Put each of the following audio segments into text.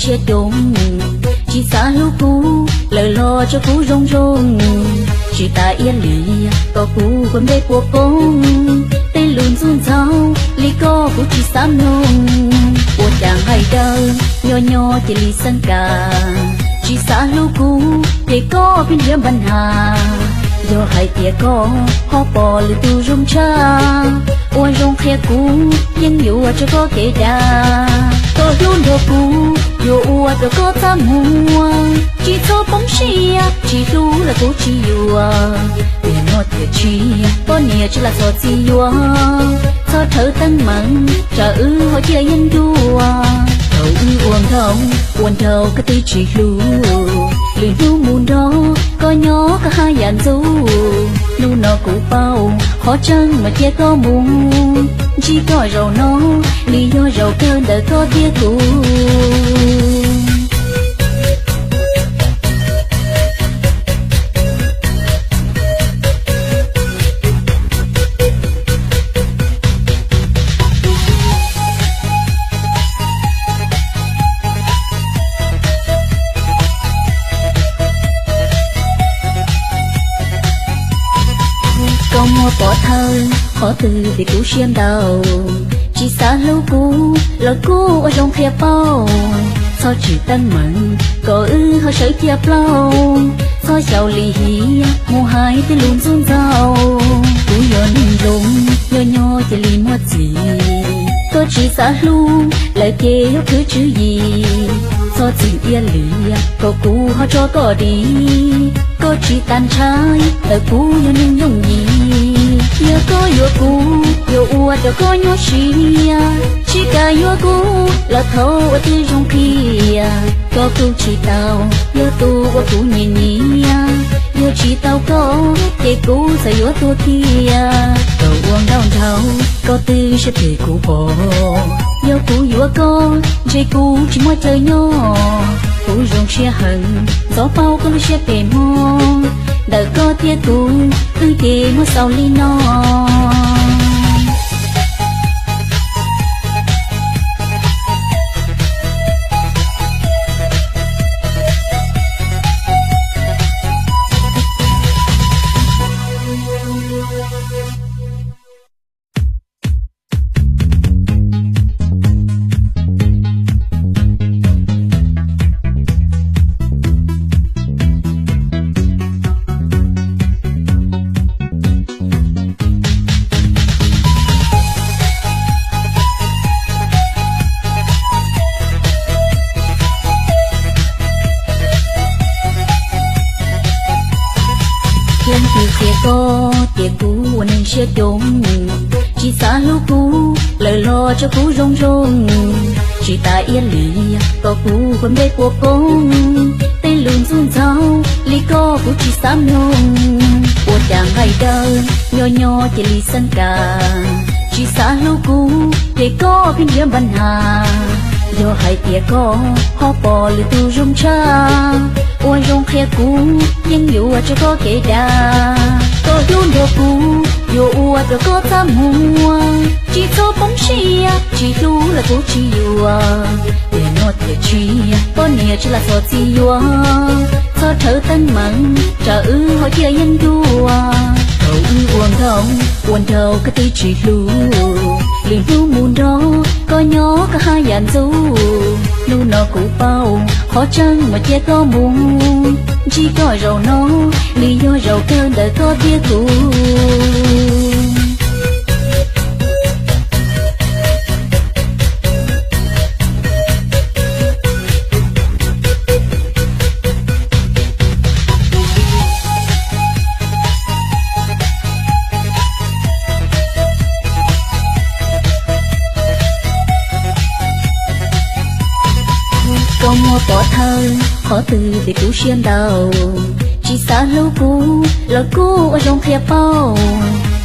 siab coob, tsis xav hlub kuv, lawm los tso kuv zoo zoo. Tsis tas iab liam kom kuv ua npej puas poob, tej lus ntxub ntxaug li koj kuv tsis xav mloog. Ua cas nqaij dawb nyob nyob cia li xeeb kas, tsis xav hlub kuv ces koj pheej nrhiav npa nhas. Yog hais tias koj ho pom lwm tus zoo tshaj, ua zoo qhia kuv yeej yuav rau koj kev dav. Koj hlub nrog kuv yuav ua rau koj txaj muag, tsis txhob poob siab, tsis hlub los kuv tsis yuam. Tiam no tiam tshiab poj niam tsis lam txhob txwm yuav, txhob rhawv teeb meem tsam wb ho ciaj yeeb ncuab. Thaum wb ua nkauj ua nraug koj twb tsis hlub, lwm hnub mus nrog koj nyob koj haj yam ntxub. Hnub no kuv paub qhov tseeb mas cia koj mus, ntsib koj zaum no nws yog zaum kawg ntawm koj thiab kuv. Koj muaj pov thawj qhov twg vim kuv siab ntau, tsis xav hlub kuv los kuj ua zoo qhia paub. Txhob tsim teeb meem kom wb ho sawv cia plaub, txhob xyaum lim hiam mus hais tej lus ntxub ntxaug. Kuv yog neeg zoo, nyob nyob cia li muaj txim, koj tsis xav hlub lawm ces yog khwv tswv yim. Txhob txwm iab liam kom kuv ho tso koj dim, koj tsis tas ntshai, tawm kuv yog neeg yooj yim. Yog koj yuav kuv, yuav ua rau koj nyuaj siab, tsis kam yuav kuv los thov ua twb zoo qhia. Koj kuj tsis tau yog tus uas kuv nyiam nyiam, yog tsis tau koj ces kuv txawm yuav tuag kiag. Thaum ua nkauj nraug koj twb saib phem kuv pom, yog kuv yuav koj ntshe kuv tsis muaj chaw nyob. Kuv zoo siab heev ntxov paub koj lub siab phem hmob, ntawm koj thiab kuv wb ces muab xaus li no. Thiab twb qhia koj tias kuv ua neeg siab coob, tsis xav hlub kuv, lawm los tso kuv zoo zoo. Tsis tas iab liam kom kuv ua npej puas poob, tej lus ntxub ntxaug li koj kuv tsis xav mloog. Ua cas nqaij dawb nyob nyob cia li xeeb kas, tsis xav hlub kuv ces koj pheej nrhiav npa nhas. Yog hais tias koj ho pom lwm tus zoo tshaj, ua zoo qhia kuv yeej yuav rau koj kev dav. Koj hlub nrog kuv yuav ua rau koj txaj muag, tsis txhob poob siab, tsis hlub los kuv tsis yuam. Tiam no tiam tshiab poj niam tsis lam txhob txwm yuav, txhob rhawv teeb meem tsam wb ho ciaj yeeb ncuab. Thaum wb ua nkauj ua nraug koj twb tsis hlub, lwm hnub mus nrog koj nyob koj haj yam ntxub. Hnub no kuv paub qhov tseeb mas cia koj mus, ntsib koj zaum no nws yog zaum kawg ntawm koj thiab kuv. Koj muaj pov thawj qhov twg vim kuv siab ntau, tsis xav hlub kuv los kuj ua zoo qhia paub.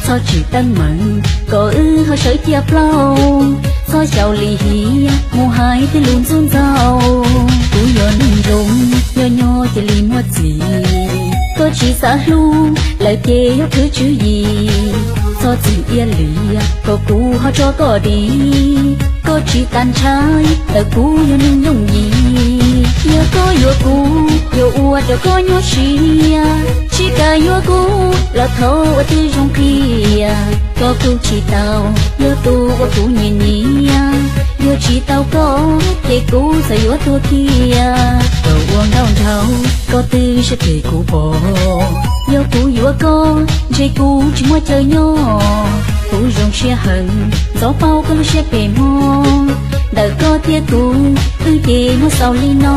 Txhob tsim teeb meem kom wb ho sawv cia plaub, txhob xyaum lim hiam mus hais tej lus ntxub ntxaug. Kuv yog neeg zoo, nyob nyob cia li muaj txim, koj tsis xav hlub lawm ces yog khwv tswv yim. Txhob txwm iab liam kom kuv ho tso koj dim, koj Tsis tas ntshai, tawm kuv yog neeg yooj yim. Yog koj yuav kuv, yuav ua rau koj nyuaj siab. Tsis kam yuav kuv, los thov ua twb zoo qhia. Koj kuj tsis tau, yog tus uas kuv nyiam nyiam. Yog tsis tau koj, ces kuv txawm yuav tuag kiag. Tau ua nkauj nraug, koj twb sab twg kuv pom. Yog kuv yuav koj, ntshe kuv tsis muaj chaw nyob. Kuv zoo siab heev, ntxov paub koj lub siab phem hmob. Ntawm koj thiab kuv, wb ces muab xaus li no.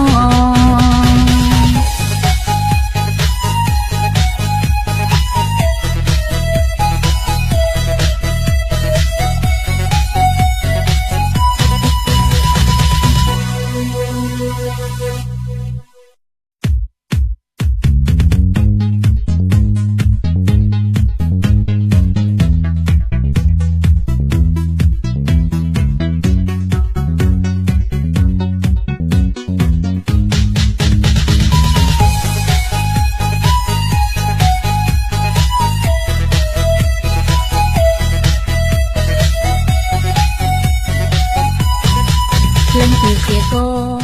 Leej twg qhia koj?